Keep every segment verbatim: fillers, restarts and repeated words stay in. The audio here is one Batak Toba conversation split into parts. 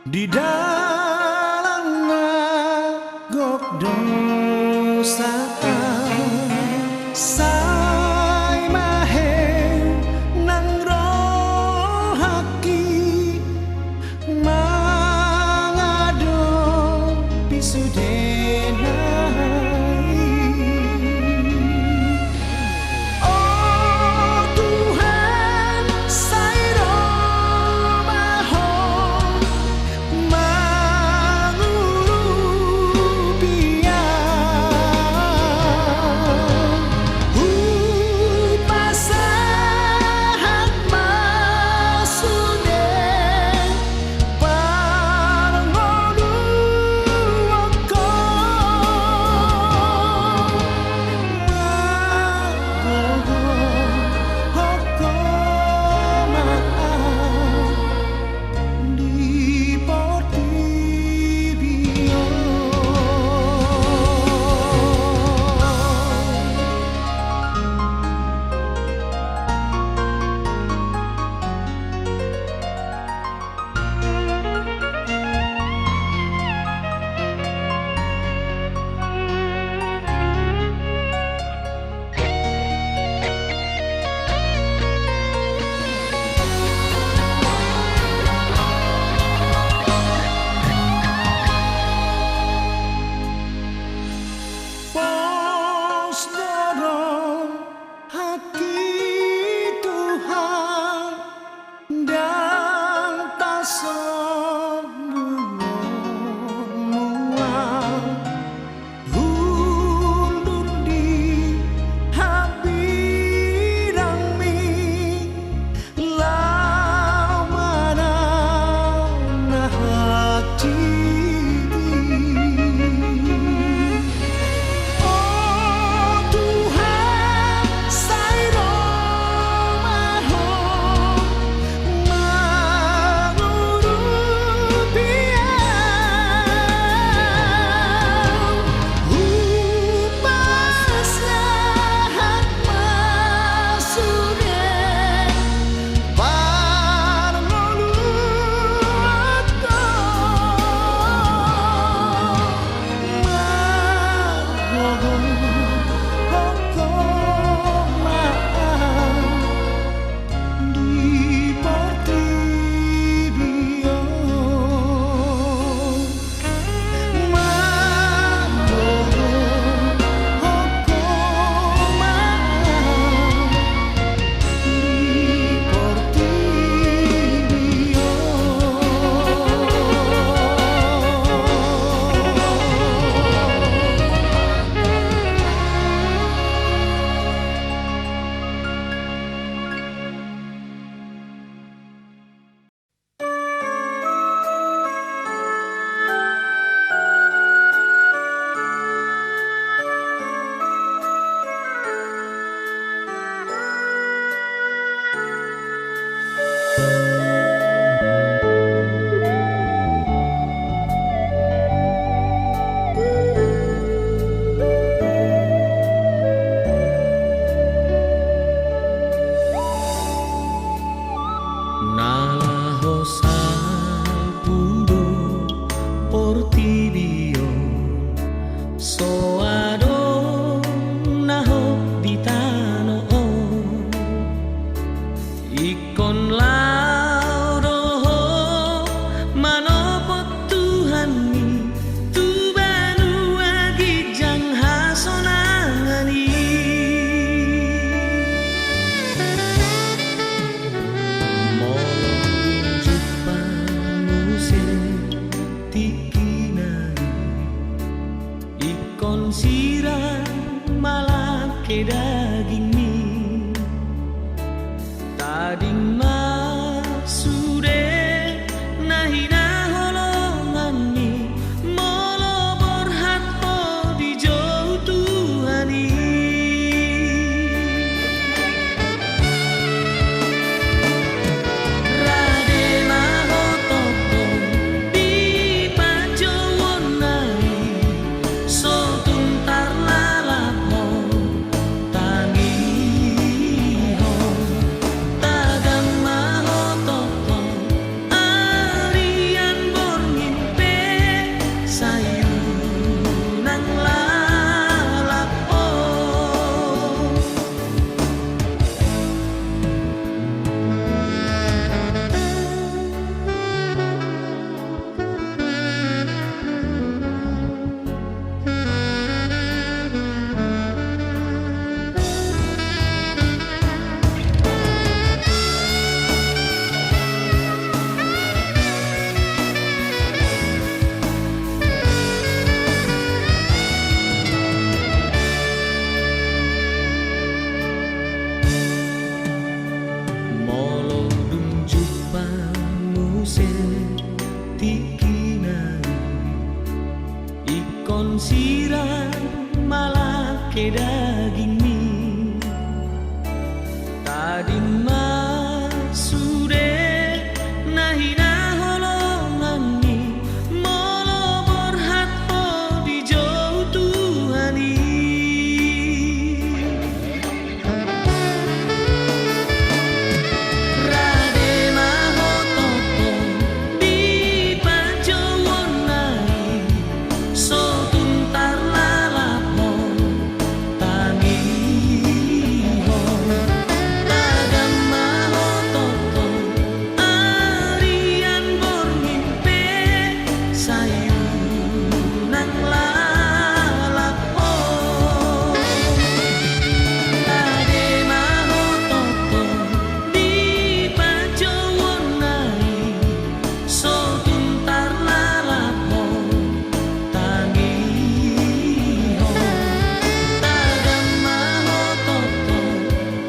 Di dalan na gok dosa, sai ma hea nang rohangki mangadopi sude nai. O Tuhan, sai ro ma Ho mangurupi ahu. Hupasahat ma sude parngoluonku. Margogohon Ho ma ahu di portibi on. Pos do rohangki, Tuhan, ndang tasombunghon Ho. Hundul di hambirangmi laho manang na hansit i. O Tuhan, sai ro ma Ho mangurupi ahu. Hupasahat ma sude parngoluonku. Margogohon Ho ma ahu di portibi on. Na laho salpu do portibi on, so adong na hot di tano on. Ingkon laho do ho manopot Tuhanmi tu banua ginjang hasonangan i. Molo jumpa muse tingkina i, ingkon sirang ma lak ke dagingmi. Tading ma sude na hinaholonganmi, molo borhat ho dijou Tuhan i. Rade ma ho tongtong di panjouonna i, so tuntar Tingkina i ingkon sirang malangke dagingmi. Tading ma sude na hinaholonganmi, molo borhat ho dijou Tuhan i. Rade ma ho tongtong di panjouonna i, so tung tarlalap ho tangihon. Tagan ma ho tongtong arian borngin pe, sai unang lalap ho. Rade ma ho tongtong di panjouonna i, so tung tarlalap ho tangihon. Tagan ma ho tongtong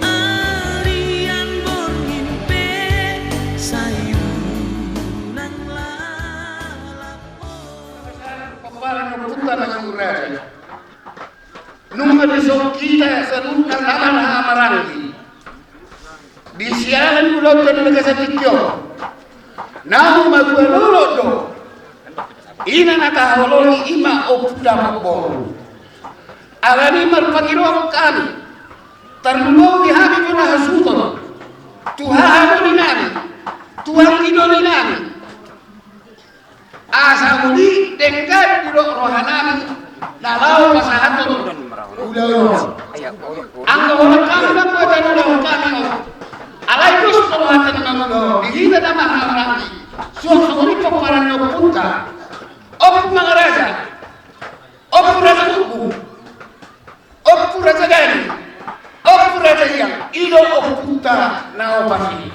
arian borngin pe, sai unang lalap ho. Pomparan ni ompunta Amangboru Raja. Nunga dison hita saluhutna na marhahamaranggi di siala ni ulaonta di bagasan tingki on. Naung matua lolo do. Ina na tahaholongi i ma Ompu Dapot boru. Alani i marpangidoan hami, tarlumobi hami do na hasuhuton tu haha doli nami, tu anggi doli nami. Asa uli denggan didok roha nami na laho pasahathon ulaon on. Anggo holan hami na buatan ulaon hami on, alai dos do rohanta na mangula on di hita na marhahamaranggi. Suang songon i pomparan ni ompunta, Ompu Mangaraja, Ompu Raja Hutbu, Ompu Raja Gani, Ompu Raja Iang, i do ompunta na opat i.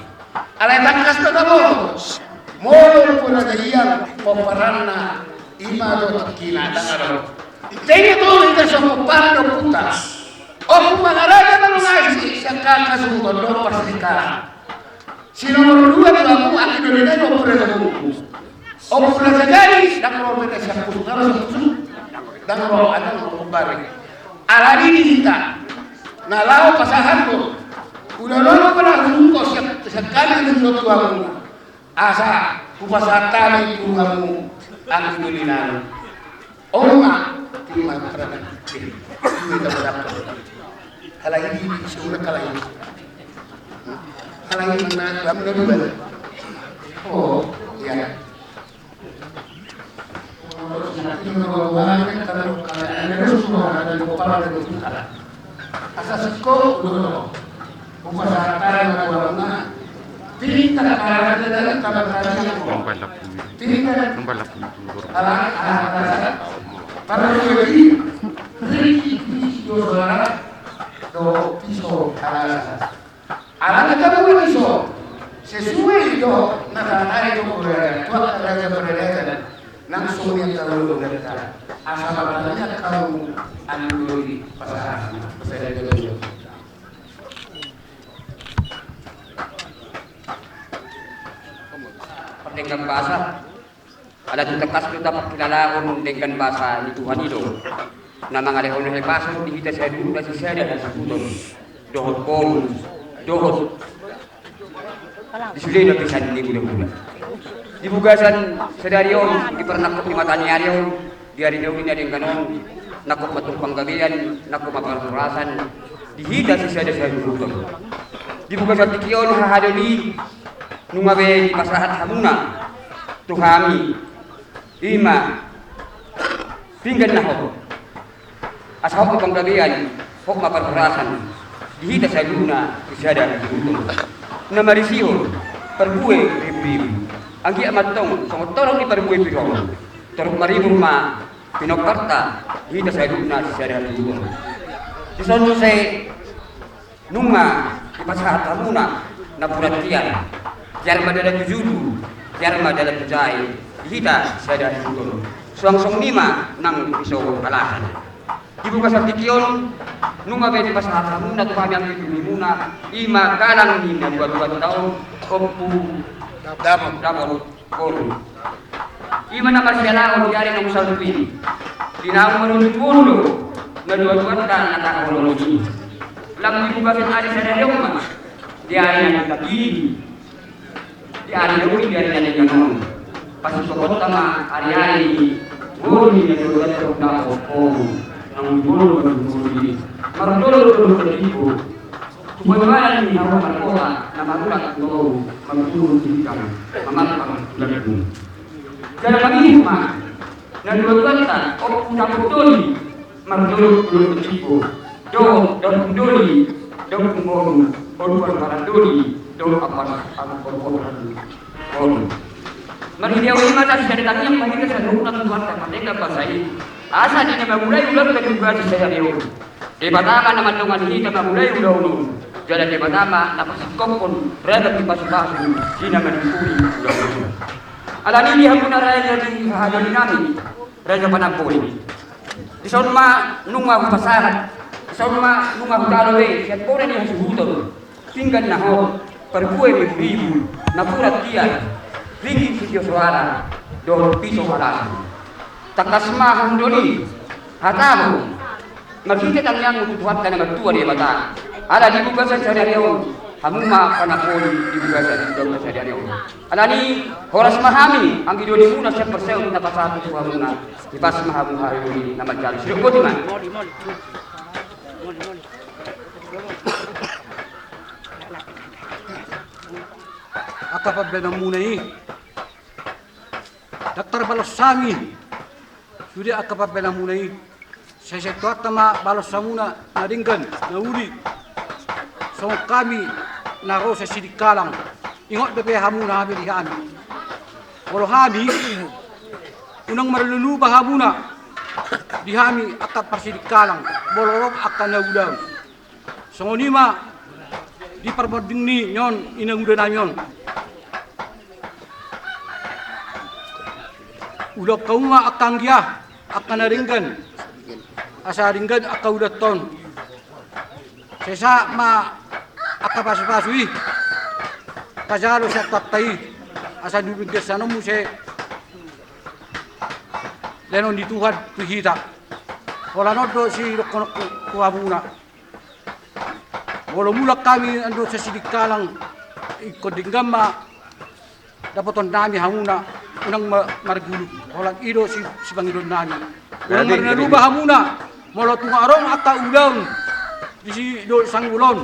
Alai tangkas do taboto, molo Ompu Raja Iang pomparanna, i ma do tingkina, ndang adong. Tenget olo hita sian pomparan ni ompunta. Ompu Mangaraja, tolong ai sian hasuhuton dohot parsingkalan. Si nomor dua tu hamu anggi doli nai Ompu Raja Hutbu. Ompu Raja Gani, ndang ro beta sian pusuk, ndang ro sian pusuk. Ndang ro, adong Ompu Bari. Alani i hita na laho pasahathon ulaon on, na hasuhuton sian, sian hami na hasuhuton tu hamu. Asa hupasahat hami tu hamu anggi doli nami. On ma, tu ma, tu ma. Halai i, i, i, halai i. Halai i, mana, lam na dua. Oh, iya. Asa singkop, hupasahat hami ma tu hamuna. Pinta karate dari tabar tadi. Pinta. Ala, ala, ala. Para lagi, riki, riki, do suara, do, piso, ala. Alana tabuat i so, sesuai do na tatai do Raja, tu angka raja paradaton, nang songon i angka ulaonta, asa martangiang hamu, anggi doli, pasahat, pasahat do. Pardenggan basa. Ala tung tangkas do tapangkilalahon denggan basa ni Tuhan i do na mangalehon hahipason di hita saluhutna sisada hasuhuton dohot boru dohot di sude lapisan ni hulahula. Di bagasan sadari on, di parnangkok ni mataniari on, di ari na uli na denggan on, nangkok ma tong panggabean, nangkok ma parhorasan di hita sisada saluhuton. Di bagasan tingki on, haha doli, nunga be dipasahat hamuna tu hami, i ma pinggan na hot, asa hot ma panggabean, hot ma parhorasan di hita saluhutna sisada hasuhuton. Na marisihon parbue riuriuri, anggiat ma antong songon torop ni parbue pir on, torop maribur ma pinomparta di hita saluhutna sisada hasuhuton. Dison muse nunga dipasahat hamuna napuran tiar, tiar ma dalan tu julu, tiar ma dalan tu jae, di hita sisada hasuhuton. Suang songon i ma nang piso halasan. Di bagasan tingki on, nunga be dipasahat hamuna tu hami anggi dolimuna, i ma galang ni na dua-duanta on, Ompu Dapot, Dapot boru. Ima na marsialaho di ari naung salpu i, di naung marujung ngolu do na dua tuanta na tahaholongi i. Lam dibuka sian ari sadari on ma di ari na ditagihon, di ari na uli, di ari na denggan on. Pasingkophonta ma ari-ari ni ngolu ni na dua tuanta on, na marjolo marjolo i, marjolo do dohot na dibo. Tu boanan ni haroa markota na marurat tu toru, marjolo tu hita, mamalpang tu lambung. Jala mangihut ma na dua tuanta, Ompu Saput Doli, marjolo tu Ompu Jimbo, dohot Ompung Doli, dohot Ompung Boru, Ompung Parparan Doli, dohot Ampas Ampas Boru. Marhite on ma, asa sian tangiang ma hita saluhutna tu Tuhanta, mandenggan basa i, asa di na mamulai ulaon na di bagasan sadari on, Debata ma na mandongani hita mamulai ulaon on, jala Debata ma na pasingkophon ragam ni pasupasu di na manungkuni ulaon on. Alani i di hamuna raja ni hahadoli nami, Raja Panamboli, dison ma nunga hupasahat, dison ma nunga hutalo be sian bona ni hasuhuton, pinggan na hot, parbue ribu-ribu, napuran tiar, ringgit sitio soara, dohot piso halasu. Tangkas ma hahadoli hatahu, marhite tangiangmu tu Tuhanta na martua Debata, ala di bagasan sadari on hamu ma panamboli di bagasan ulaon sadari on. Alani i, horas ma hami anggidolimuna sian parsaoran na pasahat tu hamuna. Hipas ma hamu hahadoli na manjalo. Sidok boti ma. Angka pambahenanmuna i ndang tarbalos hami sude angka pambahenanmuna i. Sai sai Tuhanta ma balos hamuna na denggan na uli. Songon hami na ro sian Sidikalang, ingot dope hamuna hami di hami. Molo hami unang marluba hamuna di hami angka parsidikalang, molo ro angka na ulaon. Songon i ma di parmonding ni on, inanguda nami on. Ulaon hamu ma angka anggia, angka na denggan, asa denggan angka ulaonta on. Sai sahat ma angka pasupasu i, tajalo sian Tuhanta i, asa dung i gasan on muse lehonon ni Tuhan tu hita. Holan on do sidohononku tu hamuna. Molo mulak hami annon sian Sidikalang, ingkon denggan ma dapoton nami hamuna, unang ma-, margulu. Holan i do si-, sipangidoan nami. Unang marnaluba hamuna, molo tung adong angka ulaon di si do sanggulon,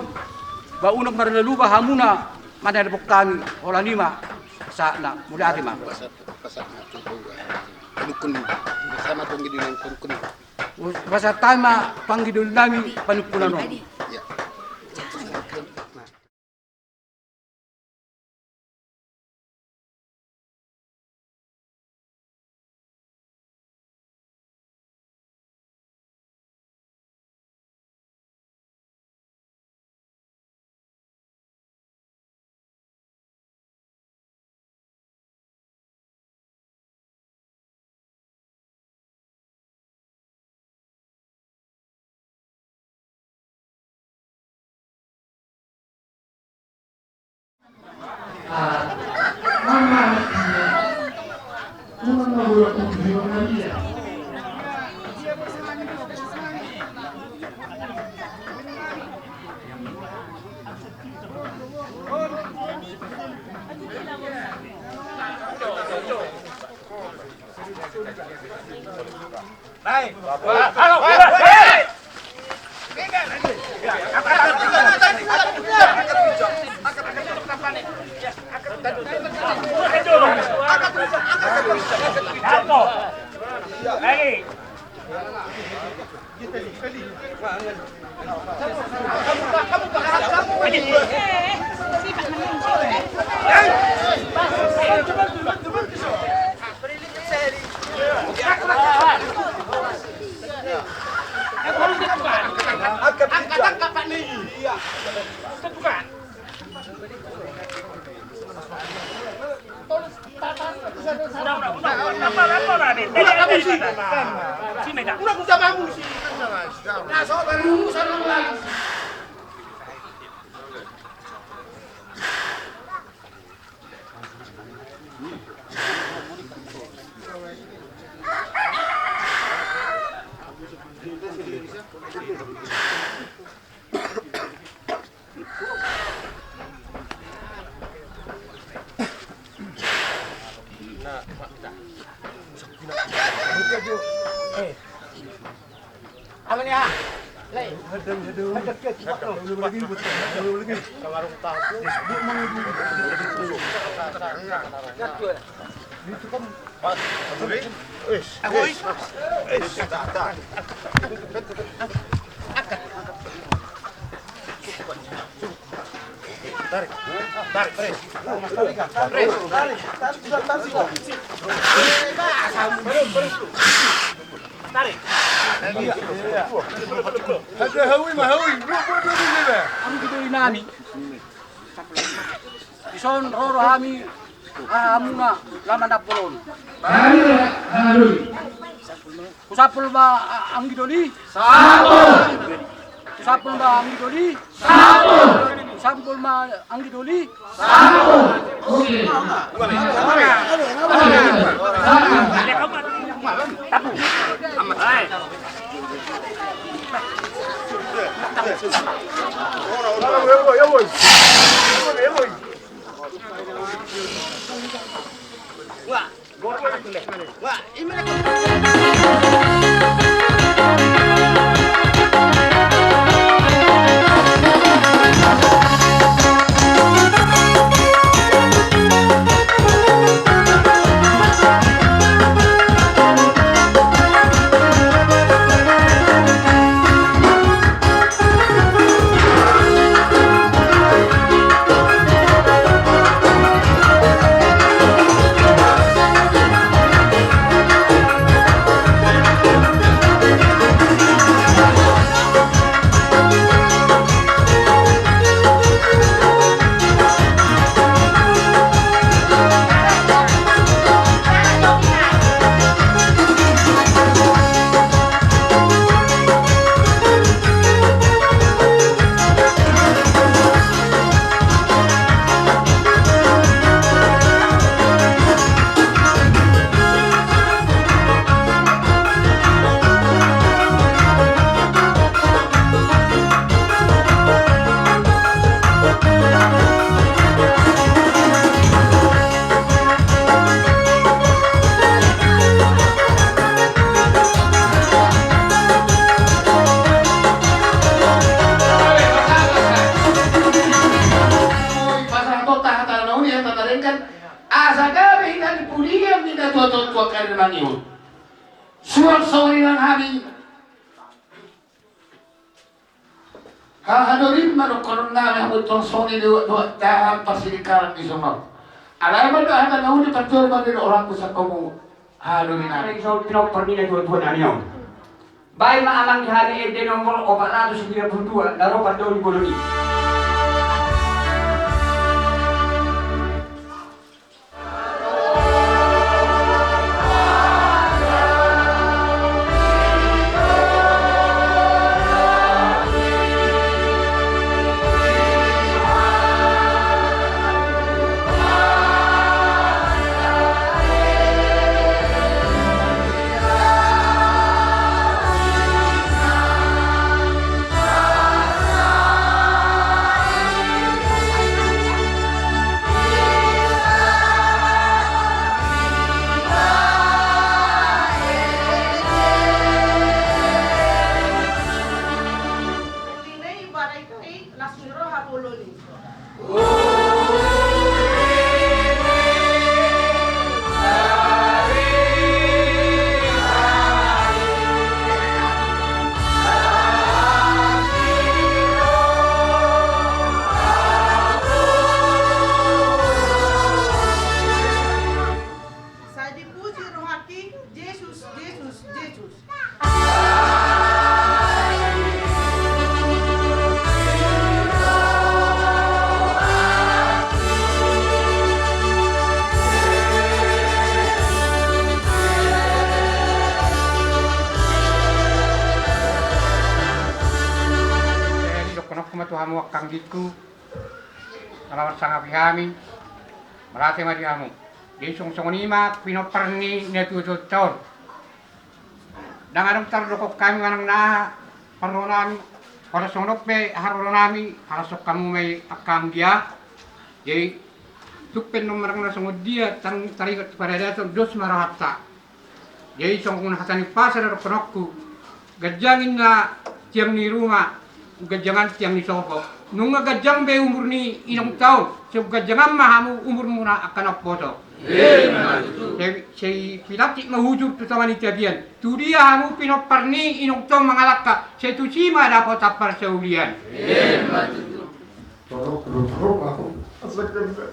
ba unang marnaluba hamuna manelpon hami. Holan i ma sahatna, mauliate ma. Pasahat hami ma panungkunan nami panungkunan on. Tarik. Ada hawi ma hawi. Anggi doli nami. Dison ro do hami. Aha hamuna na mandapothon. Husapul ma anggi doli. Husapul ma anggi doli. Husapul ma anggi doli. Pasahatonta hata na uli, hata na denggan, asa gabe hita di pudian ni natuatua tu angka ari na mangihut. Suang songon i nang hami. Hahadorim ma dohonon nami hamu tong songon i do, do, dahan pasilikaran di songon. Alai ma do hata na uli, parjolo ma do orangku sangkomu. Hahadorim nami. Pinompar ni natuatua nami on. Baen ma amang di hami ende nomor opat ratus sembilan puluh dua, na ro pandao di bolon i. Uli ni i, bara i, las ni roha bolon i. Sai dipuji rohangki, Jesus, Jesus, Jesus. Jadi, dohononku ma tu hamu angka anggingku, na marsangapi hami, marate ma di hamu. Jadi, songon i ma pinompar ni natuatuanta on. Ndang adong tardokhon hami manang na aha parroha nami, holan songon on pe haroro nami, halasoan hamu ma i angka anggia. Jadi, Tung pe annon marangna songon dia, tang taringot tu paradaton, dos ma rohanta. Jadi songon hata ni umpasa do dohononku, ganjang ninna tiang ni ruma, ganjangan tiang ni sopo. Nunga ganjang be umur ni inongta on, sai ganjangan ma hamu umurmuna angka na umposo. Sai, sai pinantik ma hujur tu tonga ni tapian. Tu dia hamu pinompar ni inongta on mangalangka, sai tusi ma dapotan parsaulian. Torop, torop, torop, aku. Asa kena.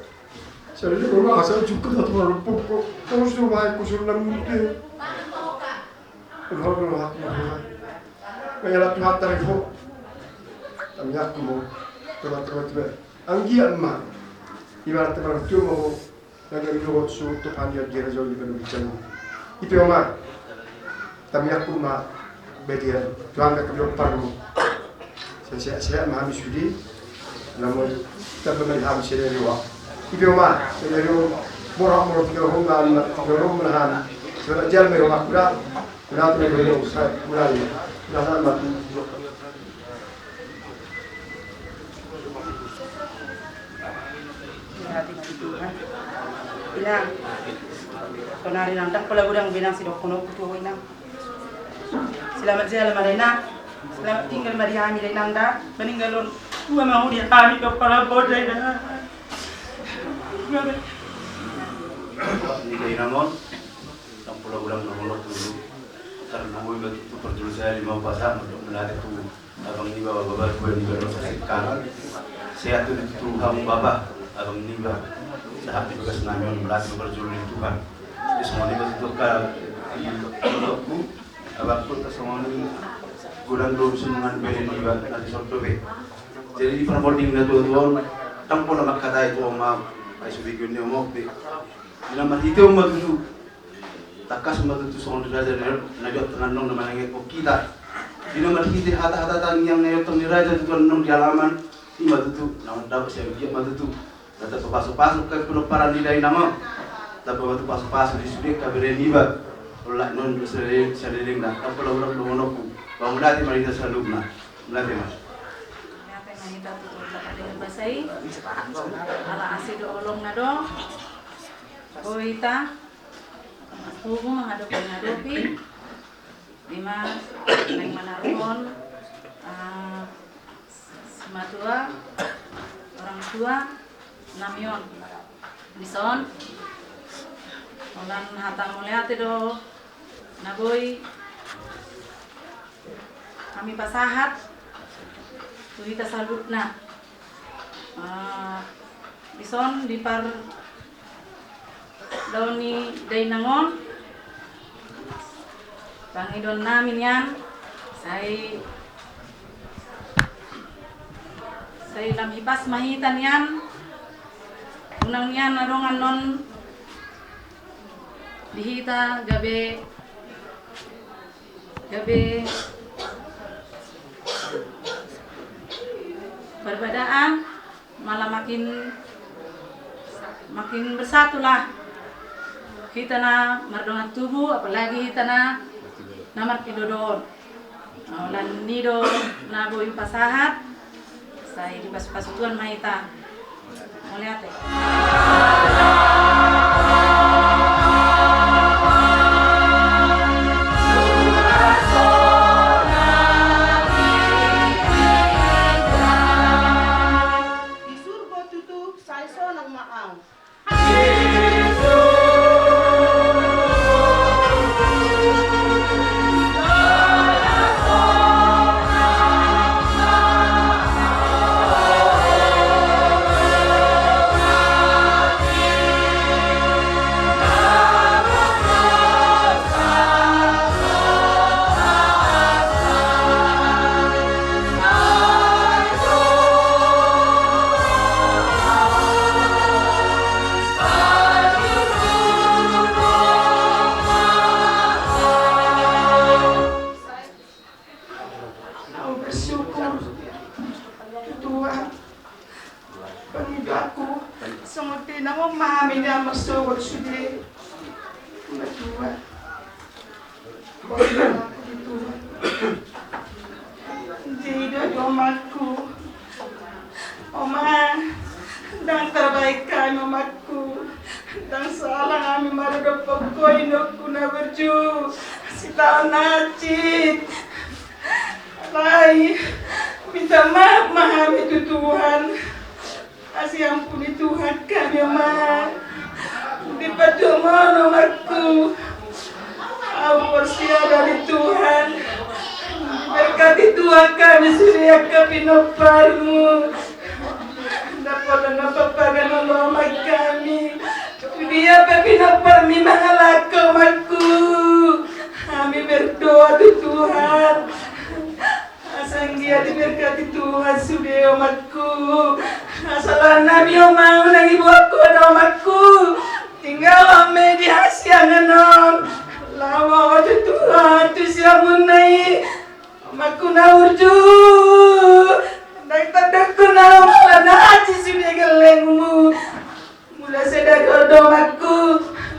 Saya ini rumah asal juga satu orang pokok. Terus rumah aku suruh nang mute. Roh, roh, aku, roh. Kaya lah Tuhan tarik kok. Kami aku mau. Coba, coba, coba. Anggiat ma. Ibarat teman tu mau. Naga ni dohot suhut tu pandian di raja di baru bicara. Ipe oma. Tamiangku ma. Badia. Tuhan na kebiok parmu. Sehat-sehat ma hami sude. Namun. Tamba mari hami sere riwa. Ipe oma. Sere riwa. Borak borak tiga rumah. Tiga rumah hami. Sebenarnya jam mari rumah kuda. Kuda tu mari rumah. Kuda. Kuda. Kuda. Berarti ma di Tuhan. Inang. Tonari nang ndang pola godang benang sidokkononku tu ho inang. Selamat jala ma da inang. Selamat tinggal ma di hami da inang da. Maninggal on tua ma ho di hami do parabot da inang. Ni da inang on. Ndang pola godang dohononku. Karena boi ma tutu parjolo sahali ma hupasahat ma dohot mauliate tu abang niba, bapa, bapa niba dohot sasingkanan. Sehat tutu hamu bapa, abang niba. Sahat di bagas nami on, mauliate ma parjolo di Tuhan. Jadi songon i ma tutu angka dohononku, abangku, songon i godang do songon bere niba na di son dope. Jadi di parbonding na tuatua on, ndang pola mangkatai tu oma, ai subegion ni oma ope. Di na marhite on ma tutu. Tangkas ma tutu songon ni raja na, na diontang annon na manangihon hita. Di na marhite hata-hata tangiang na diontang ni raja tutu annon di alaman. I ma tutu, na mandapot sian dia ma tutu. Na tamba pasu-pasu angka pinomparan ni da inang on. Tamba ma tutu pasu-pasu di sude angka bere niba. Olat non do saleleng, salelengna. Ndang pola godang dohononku. Ba mauliate ma di hita saluhutna. Mauliate ma. Mauliate ma hita tutu hata dengan basa i. Ala asi do holongna do. Boi hita. Tugu mangadopi-ngadopi. Ima, naeng manaruhon, ah, simatua, orang tua, nami on. Dison, holan hata mauliate do, na boi, hami pasahat, tu hita saluhutna. Ah, dison di par daon ni da inang on. Pangidoan nami nian, sai, sai lam hipas ma hita nian, unang nian adong annon di hita gabe, gabe perbedaan. Malah makin, makin bersatulah hita na mardongan tubu, apalagi hita na, na marpindodoon. Nah, holan i do na boi hupasahat, sai dipasupasu Tuhan ma hita. Mauliate. Di surgo tutu sai sonang ma au. Au bersyukur tu Tuhan. Pangidoanku songon i, na on ma hami na marsogot sude. Matua. Jadi do omakku. Oma, ndang tarbahen hami omakku. Taon na hansit. Alai minta maaf ma hami tu Tuhan. Asi ampuni Tuhan hami, Oma. Dipatuamon, omakku. Au porsea di Tuhan. Diberkati Tuhan hami sude angka pinomparmu. Dapot na papagan olo, omak, hami. Dia pe pinomparmi mangalangka, omakku. Hami berdoa tu Tuhan. Asa anggiat diberkati Tuhan sude, omakku. Asa lan hami, Oma, unang diboan ho da, omakku. Tinggalhon ma i di hasiangan on. Laho tu Tuhan tu siamun na i. Omakku na burju. Ndang tandokku na ala na hansit sude gellengmu. Molo sada do, omakku,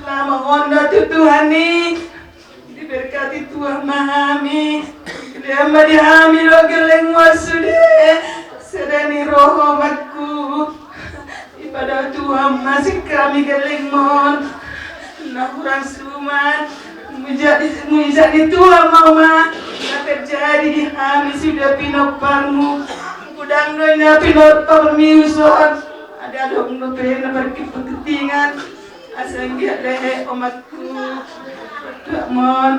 laho ma on do tu Tuhan i. Diberkati Tuhan ma hami. Dilehon ma di hami do gellengmu sude. Sada ni roha, omakku. Dipadao Tuhan ma sian hami gellengmon. Na hurang suman. Mujak ni, mujak ni Tuhan ma, Oma. Na terjadi di hami sude pinomparmu. Godang do na pinomparmi uson. Adong dope na markiput ketingan. Asa anggiat lehe, omakku. Tuhan,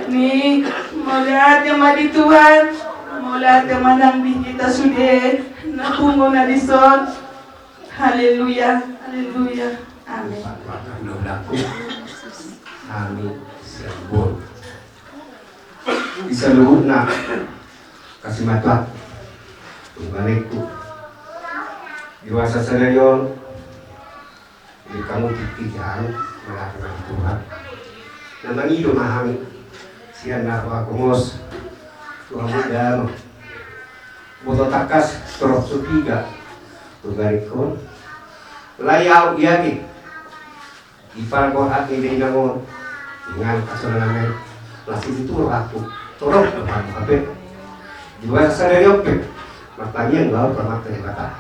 ni mauliate ma di Tuhan. Mauliate ma nang di hita sude na pungu na dison. Haleluya, haleluya. Amin. Hami sian boru. Di saluhutna, angka simatuak, tu balekku. Di bagasan sadari on, di hamu tingki, hami mauliate ma di Tuhan. Na mangido ma hami sian na roha gomos tu hamu da, boto tangkas torop so piga tu balekku. Alai au ia pe di parborhat ni dainang on, inganan kasonangan na i, las i tu rohangku, torop do hamu hape. Di bagasan sadari on pe, martangiang do au tu Amanta Debata,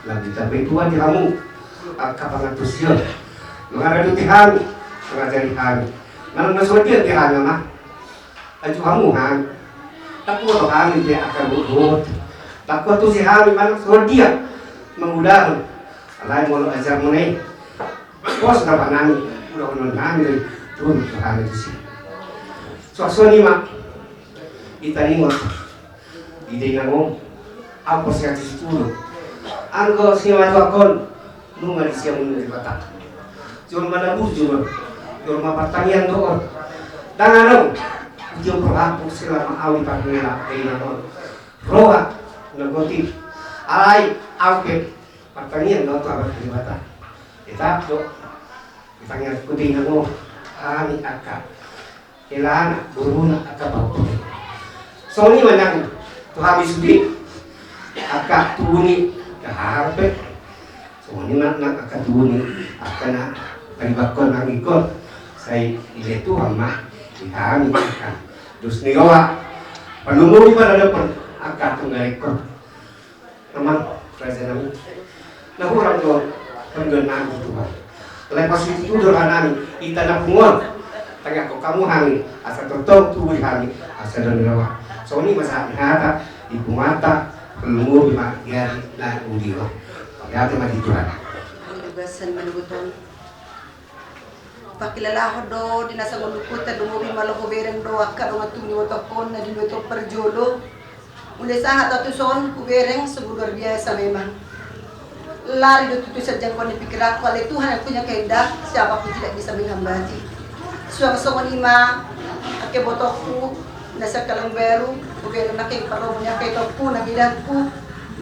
lam ditambai Tuhan di hamu angka pangantusion, mangaradoti hami, mangajari hami. Manang na so dia di hami, Ama, ajuhon hamu hami. Ndang huboto hami di angka ruhut. Ndang huantusi hami manang so dia mangulahon. Alai molo ajarmuna i, pos na panami, ulahonon nami do i, turun tu hami tusi. Suang songon i ma, hita ningot di dainang on, au porsea tu situtu do. Anggo simatuak on, nunga disiamun ni Debata. Jolma na burju do, jolma partangiang do on. Ndang adong hutiop rohangku selama au di parhela dainang on. Roha na gotik. Alai au pe partangiang do tu Amanta Debata. Tetap do. Tangiangku di dainang on, hami angka helana, boruna, angka pahompu. Songon i ma nang tu hami sude, angka tubu ni, angka hahar pe. Songon i ma nang angka tubu ni, angka na taribakkon nang ingkon. Sai dilehon Tuhan ma di hami angka dos ni roha. Palumobi ma na dohot angka tunggal ingkon. Amang, raja nami. Na hurang do pangidoan nami tu Tuhan. Alai pasitutu do roha nami, hita na pungu on. Tangiangkon hamu hami, asa tongtong tubu di hami, asa dua ni roha. Songon i ma sahat ni hata, di punguanta, palumobi ma di ari na uli on. Mauliate ma di Tuhan. Di bagasan manogot on. Pangkilalahon do di na sanggup lukuta, lumobi ma laho hubereng do angka dongan tong ni ibotongkon na di dua tompar jolo. Mulai sahat tu son hubereng, sungguh luar biasa memang. Lari do tutu sian jangkauan ni pikiranku, alai Tuhan yang punya kehendak, siapa pun tidak bisa menghambati. Suang songon i ma angka ibotongku na sian Kalang Baru, hubereng nangkin parromo ni angka itongku na midangku.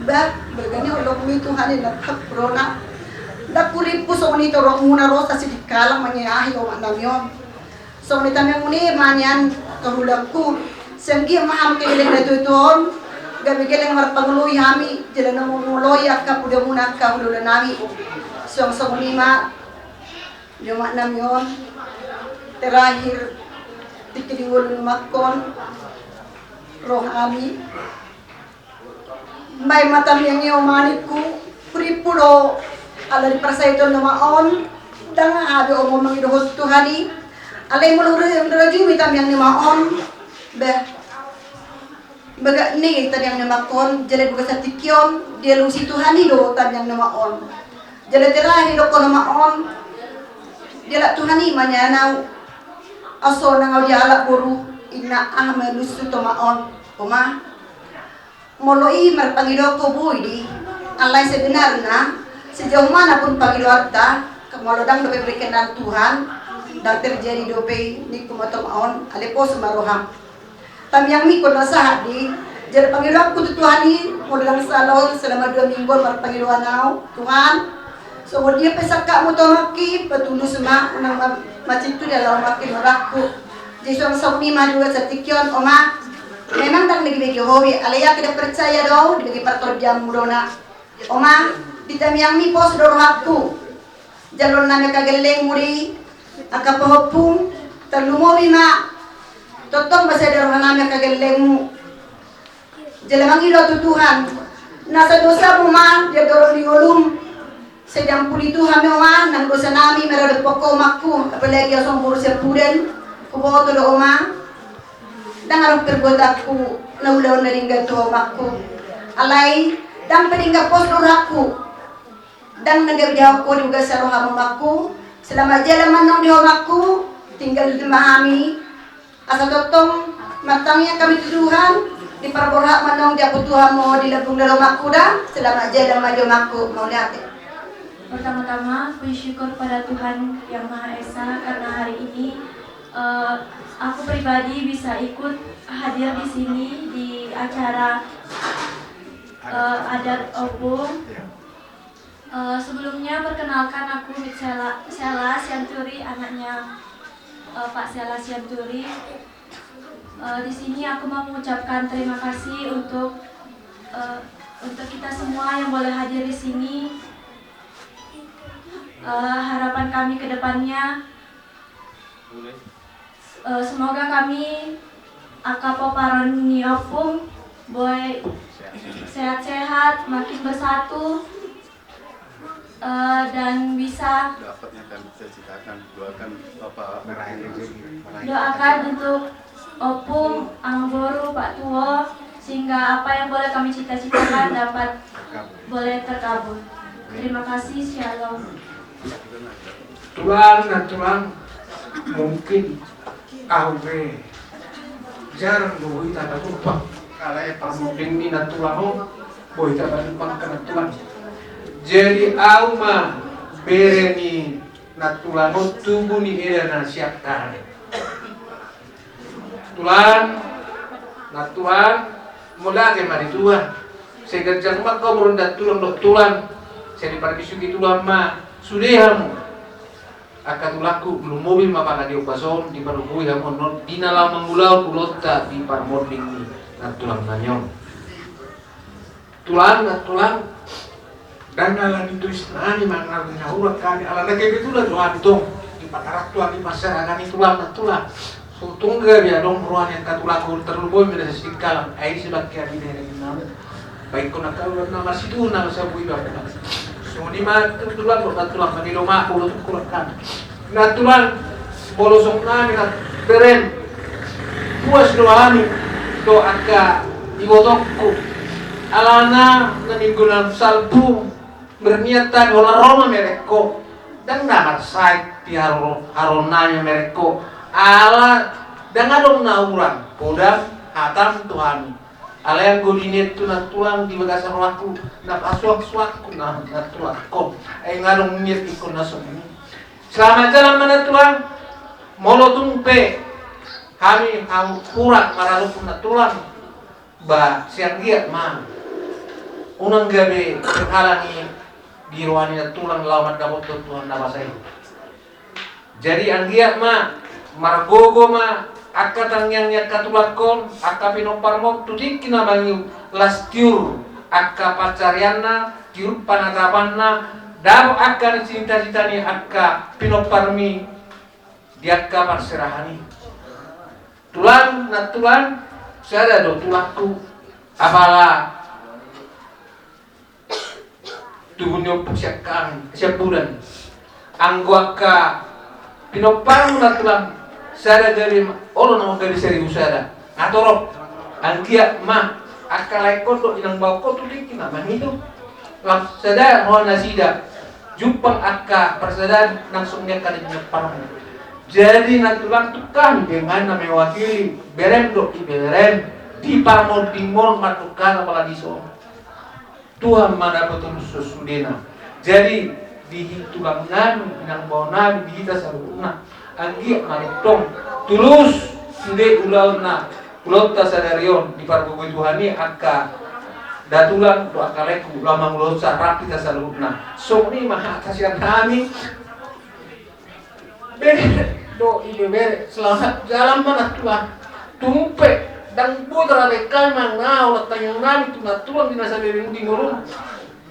Bah, bergani holongmi Tuhan i na tak corona. Ndang hurimpu songon i torongmuna ro sasidi kalang mangeahi omak nami on. Songon i tamiang muni ma nian tu hulangku. Sai anggiat ma hami angka gelleng na tuatua on gabe gelleng marpangoloi hami jala na mangoloi angka pudamuna angka hulahula nami. Suang songon i ma di omak nami on. Terakhir tingki di ngolu ni omakkon ro hami. Baen ma tamiang i, omak ningku, hurimpu do ala diparsahiton ni omak on. Ndang aha be omak mangidohon tu Tuhan i, Alai molo hurajumi tangiang ni omak on, bah, bagak ni tangiang ni omak on, jala di bagasan tingki on dialusi Tuhan i do tangiang ni omak on. Jala terakhir didokkon omak on, dialap Tuhan i ma nian au. Asa unang au dialap boru, inna, aha ma alushu tu omak on. Oma, molo i marpangidoan ho boi do i. Alai sebenarna, sejauh mana pun pangidoanta, molo ndang dope berkenan Tuhan, ndang terjadi dope ningku ma tu omak on, alai pos ma roham. Tangiangmi ingkon na sahat do i. Jala pangidoanku tu Tuhan i, molo ndang sala on selama dua minggu on marpangidoan au, Tuhan, songon dia pe sangkapmu tu omakki, patulus ma, unang ma, macintu di ala omakki, omakku. Jadi suang songon i ma di bagasan tingki on, Oma. Memang ndang dibege ho be, alai au ndang percaya do au, dibege partondianmu do, Nak. Oma, di tangiangmi pos do rohangku. Jaloonnami angka gellengmu do i, angka pahompum, tarlumobi ma. Tongtong ma sada rohanami angka gellengmu. Jala mangido tu Tuhan. Nasa dosamu ma di andorang ni ngolum. Sai diampuni Tuhan ma, Oma, nang dosanami maradophon ho, omakku, apalagi au songon boru siampudan, huboto do, Oma. Ndang adong perbuatanku na ulaon na denggan tu ho, omakku. Alai, ndang pe denggan pos do rohangku. Ndang na gabe dihaholongi ho di bagasan roham, omakku. Selamat jalan ma annon di ho, omakku. Tinggal di ma hami. Asa tongtong martangiang hami tu Tuhan, diparborhat ma annon diampuni Tuhan ma ho di lambung ni roha, omakku, da. Selamat jalan ma di ho, omakku. Mauliate. Pertama-tama, puji syukur pada Tuhan Yang Maha Esa karena hari ini, eh, aku pribadi bisa ikut hadir di sini di acara, eh, adat Opung. Eh, sebelumnya, perkenalkan, aku Mitsela, Sela Sianturi, anaknya, eh, Pak Sela Sianturi. Eh, di sini aku mau mengucapkan terima kasih untuk, eh, untuk kita semua yang boleh hadir di sini. Eh, harapan kami ke depannya, eh, semoga kami angka pomparan ni Opung boi sehat-sehat, makin bersatu, eh, dan bisa, dapatnya kami cita-citakan, doakan Bapak meraih rezeki, meraih, doakan untuk Opung, Amangboru, Pak Tuo, sehingga apa yang boleh kami cita-citakan dapat boleh terkabul. Terima kasih, Shalom. Tulang, nantulang, mungkin ahu be jarang do hita tatumpak. Alai parmonding ni nantulang on, boi hita tatumpak, nantulang. Jadi ahu ma bere ni nantulang on, tubu ni eda na siangkangan. Tulang, nantulang, mauliate ma di Tuhan. Sai ganjang ma angka umur ni nantulang dohot tulang. Sai diparbisuhi Tuhan ma sude hamu. Angka tulangku, lumobi ma pala di ombas on, dipargogoi hamu annon di na laho mangulahon ulaonta di parmonding ni nantulang nami on. Tulang, nantulang, ndang ala ni tois nami manang ala ni hurang hami, alana kebetulan do hami tong dipatarang Tuhan di parserahan ni Tuhan, nantulang. So tung gabe adong roha ni angka tulangku, tarlumobi ma na sasingkalan, ai ise bangke hami di hami nami. Baik, hona kaluar nama situ nama sabu iba. Songon i ma tulang, nantulang, kami do ma, ulo tu kurang kami. Nantulang, molo songon nami na berem, puas do hami dohot angka ibotongku. Alana na minggu na salpu, berniat hami holan ro ma mereng ho. Ndang na marsahit di haro, haroan nami mereng ho. Ala ndang adong na hurang, poda hatam tu hami. Alai anggo diniat tu nantulang di bagasan rohangku, na pasuang-suangku na, nantulang on. Ai nga adong niat ingkon na songon i. Selamat jalan ma nantulang. Molo tung pe hami hau hurang maradophon nantulang, ba sai anggiat ma unang gabe terhalangi di roha ni nantulang laho mandapothon Tuhan na basa i. Jadi anggiat ma margogo ma angka tangiang ni angka tulangkon, angka pinomparmon tu tingki na mangido las tiur angka pansarianna, tiur panatapanna, dapot angka ni cita-cita ni angka pinomparmi di angka parserahan i. Tulang, nantulang, sada do tulangku, apala tubu ni ompung siangkangan, siampudan. Anggo angka pinomparmu nantulang, Sada gabe ma, olo na gabe seribu sada. Nga torop. Anggiat ma angka laengkon dohot inang baonkon tu tingki na mangido. Laos sada roha nasida jumpang angka parsadaan nang songon i angka na di parmon. Jadi na tulang, tung hami pe ma na mewakili berem dohot ibeberem di parmondingmon mandok hata pala dison. Tuhan ma na patorus sudena. Jadi di tulang nami, inang bao nami, di hita saluhutna, anggiat ma tong tulus sude ulaonna, ulaonta sadari on, dipargogoi Tuhan i angka datulang dohot angka laengku, ulaon mangulahon sa rap hita saluhutna. Songon i ma hata sian hami. Bere dohot ibebere, selamat jalan ma na tulang. Tung pe ndang boi tarbahen hami mangaol tangiang nami tu na tulang di na saleleng di ngolum.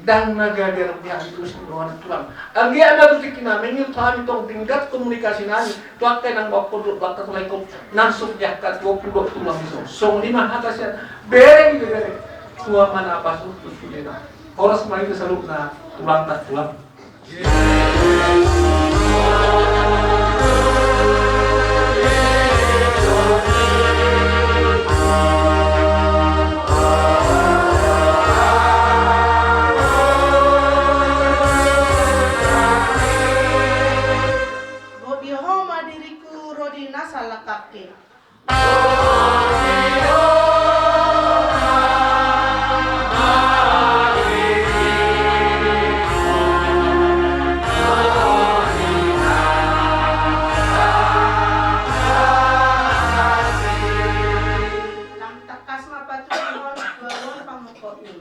Ndang na gabe ro di hami tu singgoan tulang. Anggiat ma tu tingki na mangihut hami tong tingkat komunikasi nami tu angka inang baonkon dohot angka laengkon nang songon i angka tulang dohot tulang dison. Songon i ma hata sian bere ibebere. Tuhan ma na patorus sudena. Horas ma di hita saluhutna, tulang ta tulang. Bobi ho ma diriku ro di na salangkangki. Nang tangkas ma patulihon tu alualuhon pamungkotmi.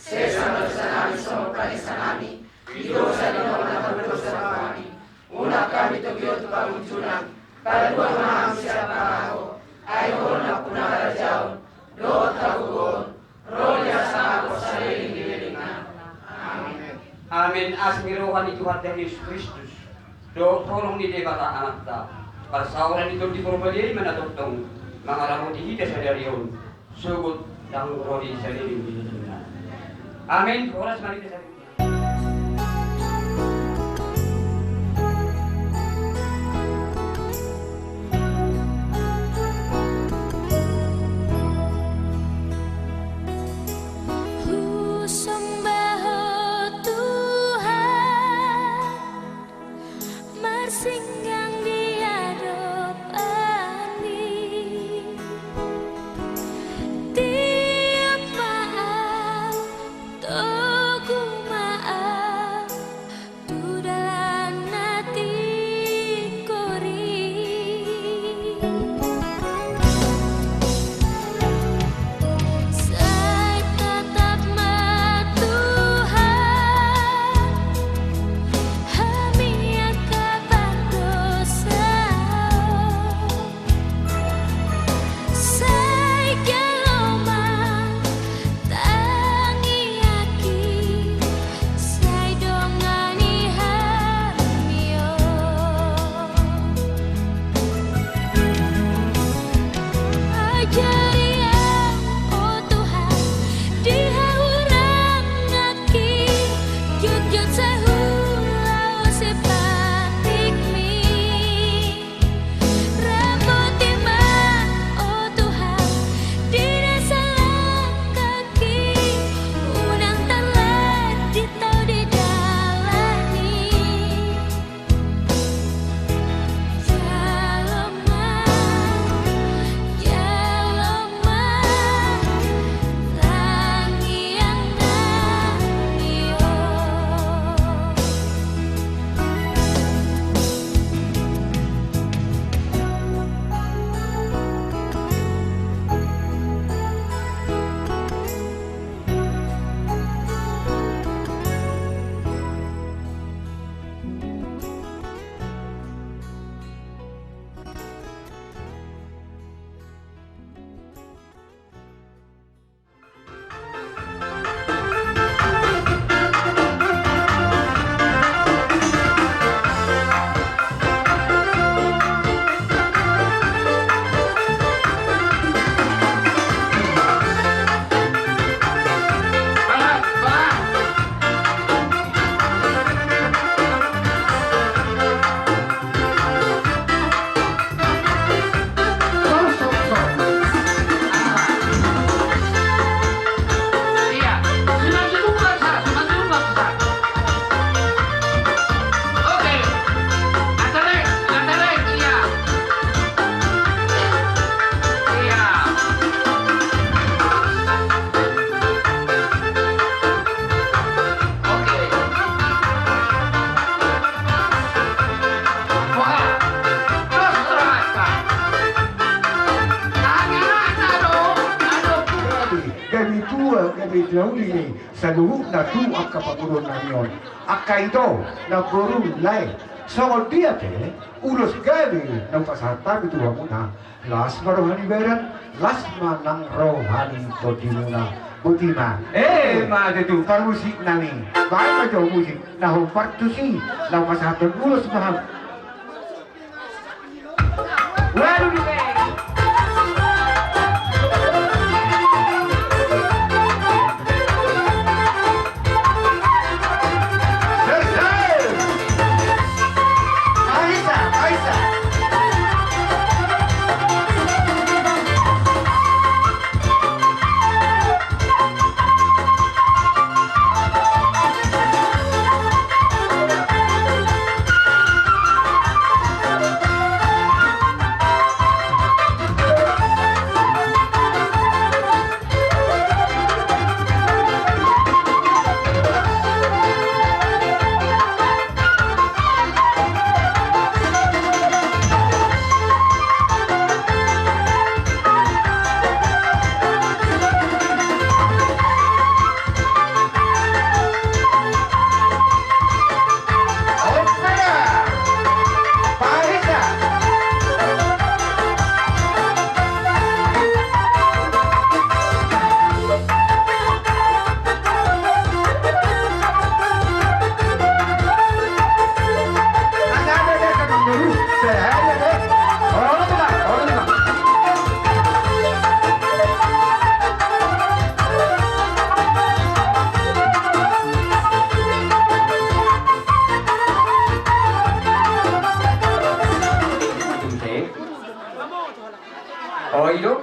Sesa ma dosa nami songon panesanami di dosa ni na mardosa tu hami. Unang hami togihon tu pangunjunan, palua ma hami sian pangago, ai Ho do nampuna harajaon dohot hagogoon ro di hasangapon saleleng ni lelengna. Amen. Amen. Asi ni roha ni Tuhanta Jesus Kristus dohot holong ni Debata Amanta, parsaoran ni Tondi Porbadia i ma na tongtong mangaramoti hita sadari on sogot ndang ro di saleleng ni lelengna. Amen. Horas ma di hita sadari. Husomba Ho Tuhan, marsinggang di adopanMi. Tiop ma au, togu ma au, tu dalan na tingkori. Sai tatap ma Tuhan, hami angka pardosa on. Sai jalo ma tangiangki, sai dongani hami on. Ajari au, o Tuhan, di hahuranganki, jotjot sahat ulaon sipatikMi. Ramoti ma, o Tuhan, di na salangkangki, unang tarlanjut au di dalan i. Jalo ma, jalo Di na uli ni saluhutna tu angka pamoruon nami on. Angka ito, namboru, lae. Songon dia pe ulos gabe na hupasahat hami tu hamuna. Las ma roha ni badan, las ma nang roha ni tondimuna. Boti ma. Eh, ma tutu. Parmusik nami. Baen ma jo musik na hombar tusi na hupasahathon ulos ma hamu. Waduh, di pe. Selesai. Aisa, Aisa. Oh, i do?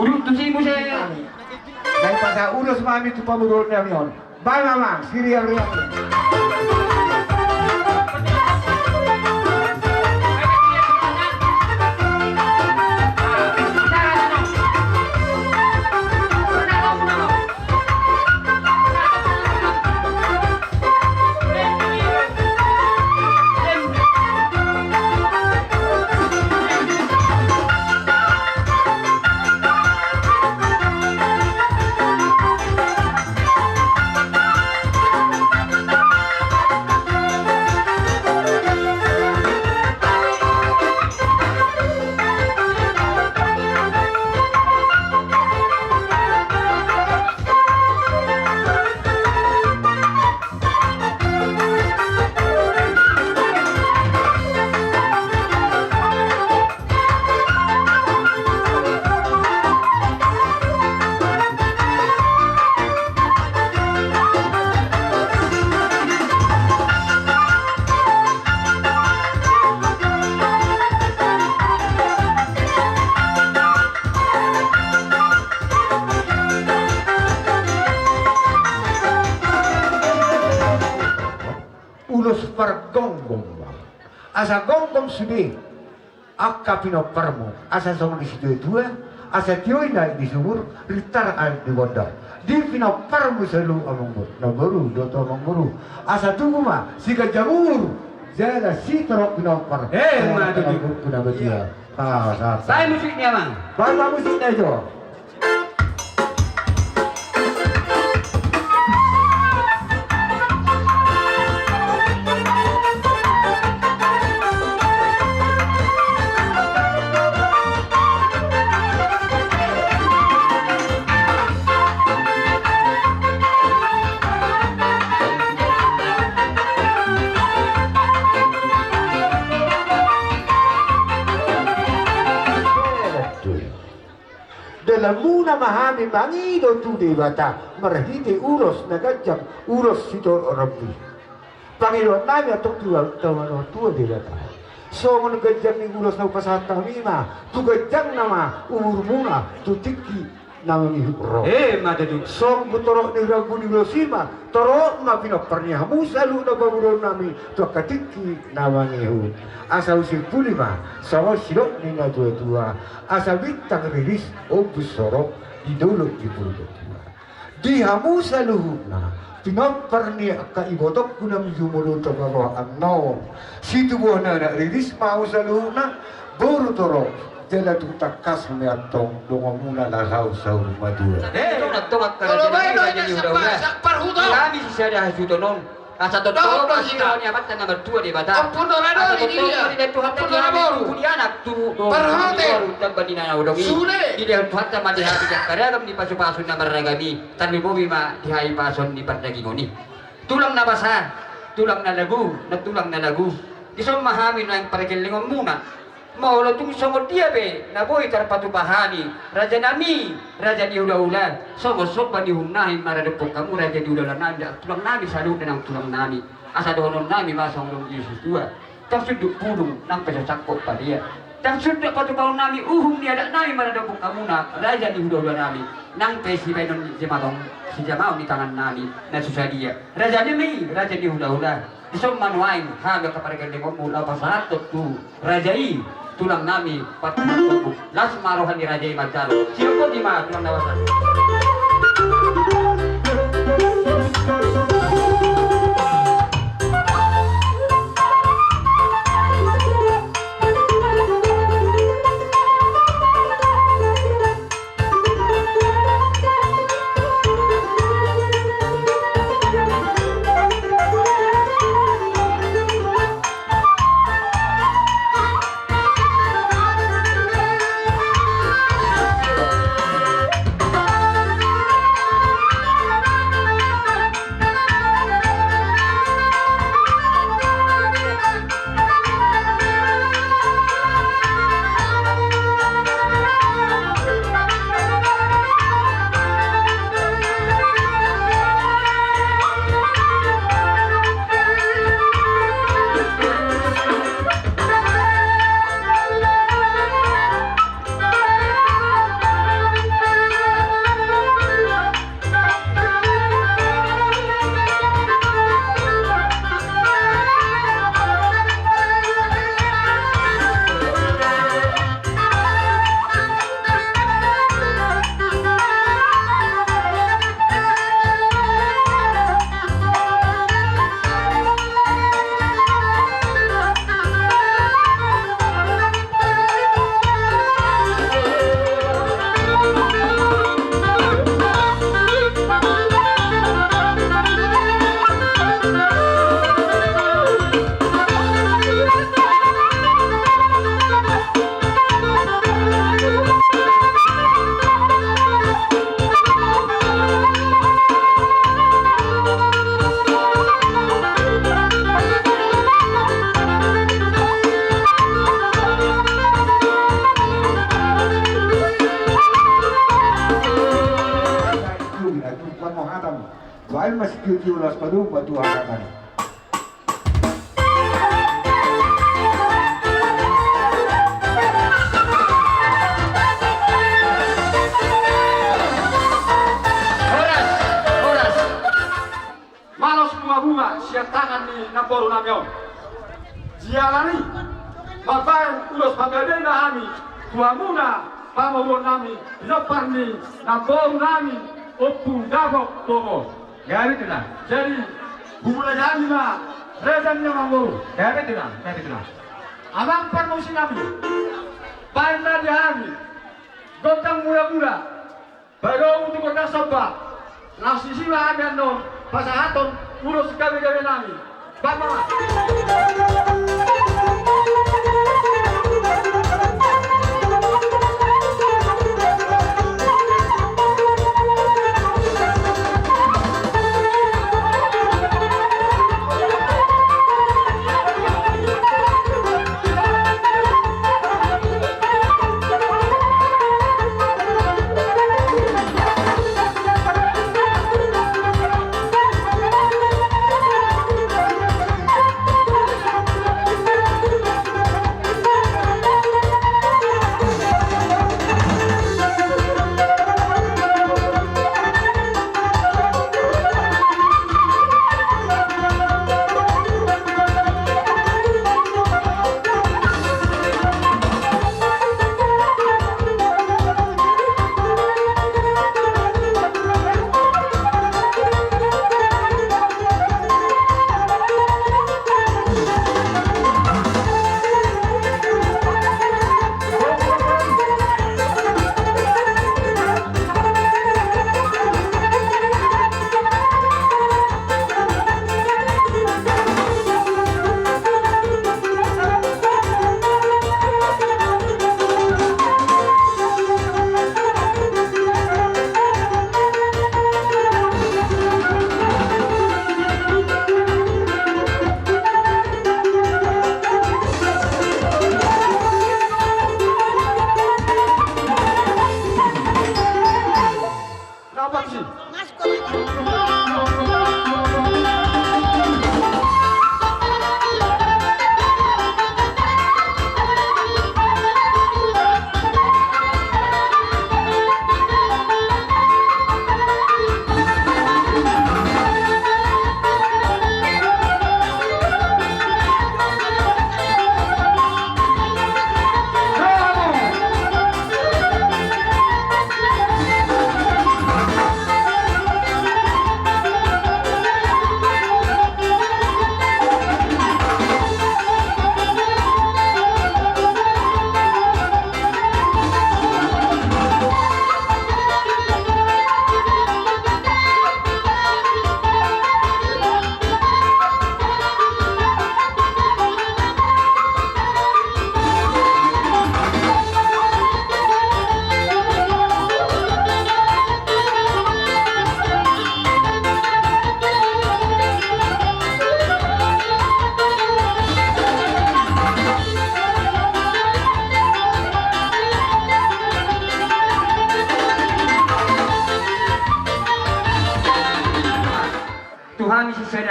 Udut tusi muse. Nai pasa ulos ma hami tu pamoruon nami on. Baen ma, Amang, siriang-riang. Ulos pargomgom ma. Asa gomgom sude angka pinomparmu, asa songon ni situa-tua, asa tio i na di sumur, rintar aek di gondang. Di pinomparmu saluhut amangboru, namboru dohot amangboru, asa tubu ma siganjang umur jala sitorop pinompar. Eh, ma tutu. Sai musik ni amang. Baen ma musik na i jo. Dalanmuna ma hami mangido tu Debata marhite ulos na ganjang, ulos sitorop i. Pangidoan nami antong tu Debata, Debata. Songon ganjang ni ulos na hupasahat hami ma, tu ganjangna ma umurmuna tu tingki na mangihut ro. Eh, ma tutu. Songon torop ni rambu ni ulos i ma, torop ma pinompar ni hamu saluhutna pamoruon nami tu angka tingki na mangihut. Asa usimpuli ma songon sidok ni natua-tua, asa bintang riris ombus sorop di dolok di Purbatua. Di hamu saluhutna pinompar ni angka ibotongku na jumolo tu haroa annon, situbuan anak riris ma hamu saluhutna, boru torop Jala tung tangkas ma i antong donganmuna na hau saur matua. Eh, dongan, dongan, kalau karajaan baik ni doa raja ni hula-hula. Sapa, sapa, parhutang. Di hami sisada hasuhuton on. Asa tongtong dohot ma sihol ni Amanta na martua Debata. Ampun dohot. Asa tongtong dohot ma di Tuhanta. Ampun dohot. Di hami tu anak tu parhate. Tamba ni na naeng adong i. Sude. Dilehon Tuhanta ma di hami angka ragam ni pasupasu na marragam i. Tarlumobi ma di hahipason ni pardagingon i. Tulang na basa, tulang na lagu, na tulang na lagu. Dison ma hami naeng pargellengonmuna. Molo tung songon dia pe na boi tarpatupa hami, rajanami, raja ni hula-hula, songon somba ni uhum nami maradophon hamu raja ni hula-hula nami, tulang nami saluhutna nang tulang nami. Asa dohonon nami ma songon didok ni situa. Tarsunduk bulung nang pe so sangkot padia. Tarsunduk patupaon nami uhum ni adat nami maradophon hamuna raja ni hula-hula nami. Nang pe sibaenon ni jamaon, sijamaon ni tangan nami na so sadia. Rajanami, raja ni hula-hula. Dison ma nuaeng hami angka pargellengonmu laho pasahathon tu raja i tulang nami partupathonmu. Las ma roha ni raja i manjalo. Siap boti ma tulang na basa. Baen ma sitio-tio las padomu ma tu hata tadi. Horas, horas. Malos bunga-bunga sian tangan ni namboru nami on. Jala ni mambaen ulos panggabean hami tu hamuna pamoruon nami di pinompar ni namboru nami Ompu Dapot Bogo. Gabe tuna. Jadi, humulai hami ma raja ni amangboru. Gabe tuna, gabe tuna. Amang parmusi nami, baen ma di hami gondang mula-mula, baen ma tu gondang somba, laos disi ma hami annon pasahathon ulos gabe-gabe nami.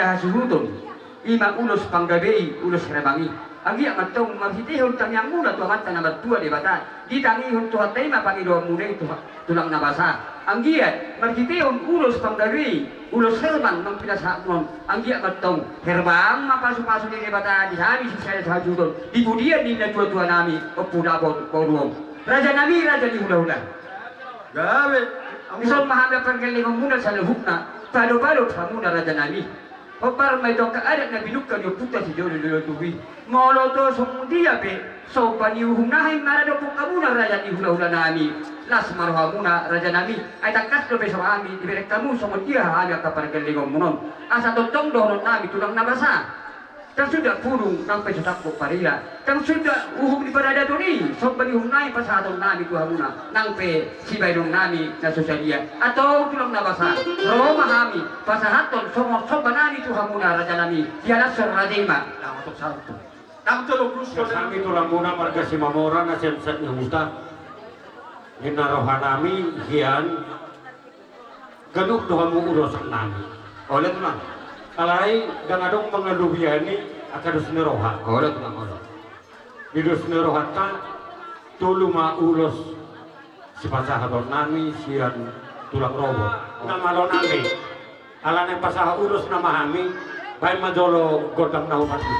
hasuhuton, i ma ulos panggabe i, ulos herbang i. Anggiat ma antong marhitehon tangiangmuna tu Amanta na martua Debata, ditangihon Tuhanta i ma pangidoanmuna i tu tulang na basa. Anggiat marhitehon ulos panggabe i, ulos herbang naung pinasahatmuna on, anggiat ma antong herbang ma pasupasu ni Debata di hami sisada sahasuhuton di pudian ni natuatuanami Ompu Dapot boru on. Rajanami, raja ni hulahula. Gabe. Dison ma hami pargellengonmuna saluhutna, padopado hamuna rajanami. Hombar ma i tu angka adat na binungka ni ompunta sijolojolo tubu i. Molo tung songon dia pe somba ni uhum nami maradophon hamuna raja ni hulahulanami, las ma rohamuna rajanami. Ai tangkas dope so hami dibereng hamu songon dia hami angka pargellengonmuna on. Asa tongtong dohononnami tulang na basa. Ndang suda pudung nang pe so sangkot parila. Ndang suda uhum ni paradaton i, somba ni uhum nami pasahatonnami tu hamuna, nang pe sibahenonnami na so sadia. Antong tulang na basa, ro ma hami pasahathon songon sombanami tu hamuna rajanami, dihalashon raja i ma. Ndang otok satu. Ndang tolu plus. Hami tulangmuna marga Simamora na sian sahat ni huta. Ninna rohanami hian. Ganup do hamu ulosonnami. Olo tulang. Alai ndang adong mangalobi i angka dos ni roha. Olo tulang, olo. Di dos ni rohanta tolu ma ulos sipasahatonnami sian tulang rorobot. Na malonami. Alana pasahat ulos nama hami. Baen ma jolo gondang na hupasu.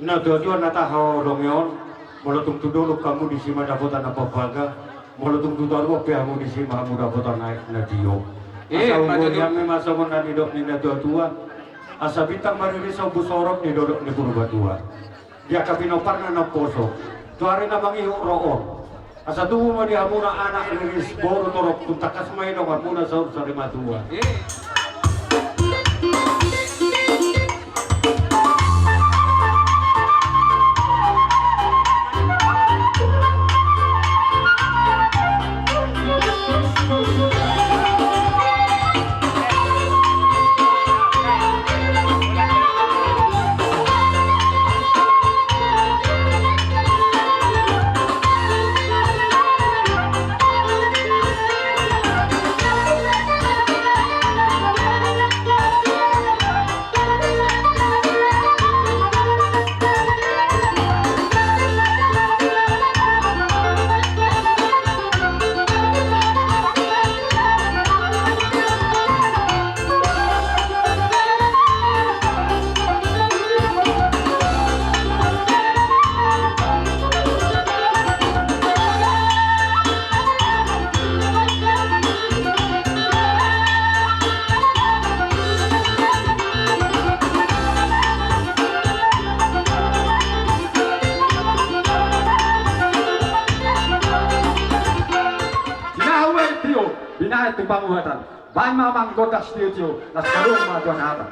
Natuatua na taha dongan on, molo tung tu dolok hamu disi ma dapotan na pambaga, molo tung tu toruan pe hamu disi ma hamu dapotan aek na tio. Eh, asa umbahen hami ma songon na nidok ni natuatua, asa bintang mariris sombu sorop di dolok ni Purbatua. Di angka pinomparna na poso, tu ari na mangihut ro on. Asa tubu ma di hamuna anak riris boru torop, tung tangkas ma i donganmuna saur sari matua. Binahen tu panguhatan. Baen ma amang gondang sitiotio, las adong ma tu hata.